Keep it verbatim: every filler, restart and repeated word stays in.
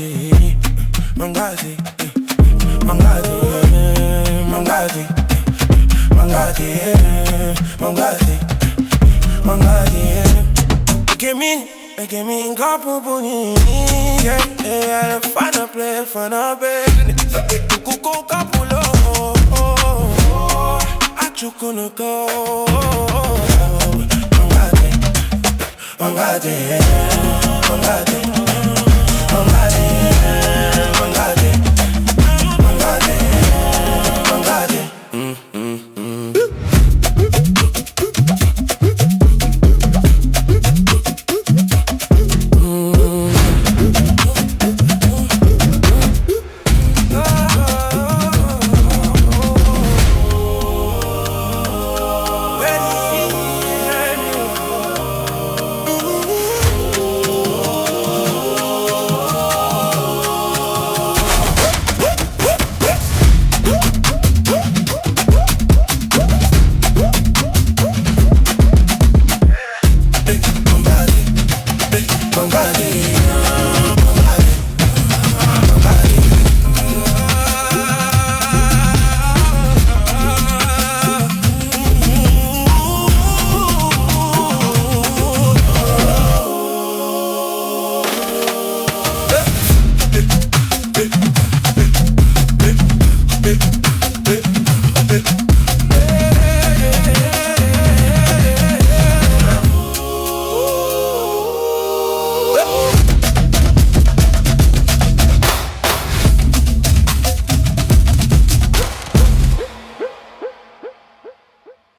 Mangati, mangati, mangati, mangati, mangati, mangati. Give me, give me a couple, yeah, yeah, yeah, find a place, find a bed. Kuku couple, oh, I took on a go. Mangati.